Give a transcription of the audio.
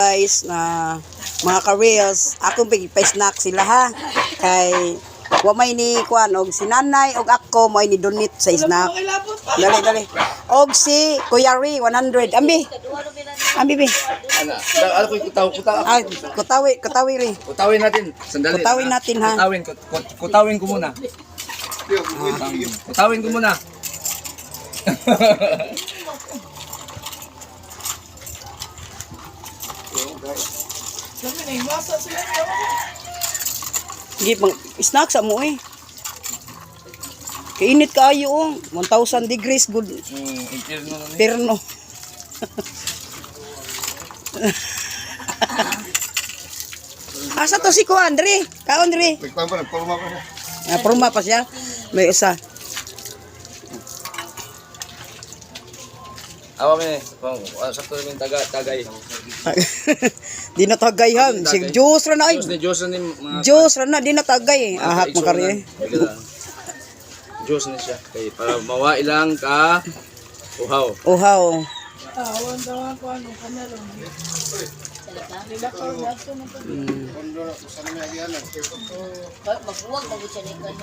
Guys, na mga ka-reels, akong pa-snack sila ha. Kay wa may ni kuan og si nanay og ako mo ni donate sa snack. Dali, dali. Og si Kuya Ri 100. Ambi. Ambi bi. Ana, ano ko kutaw kutaw. Ah, kutawi, kutawi ri. Kutawin natin. Sandali. Kutawin natin, ha? Kutawin, kutawin ko muna. Kutawin ko muna. Sige, pang snack sa mo eh. Kainit kaayo oh. 1000 degrees good. Impyerno na ni. Perno. Asa to si Kuan, dre? Kaon dre. Nagpampa, nagporma pa siya. Ah, porma pa siya. May usa. Awa me, pang sakto namin taga tagay. Di na tagay ha. Si Diyos ra na ay. Diyos ni Diyos ni mga Diyos ra na di na tagay. mga Ahak mo kari. kaigsuonan. Diyos ni siya kay para mawa ilang ka uhaw. Uhaw. Kondo na, kung saan may agianan. Magbuwag, magbuwag siya.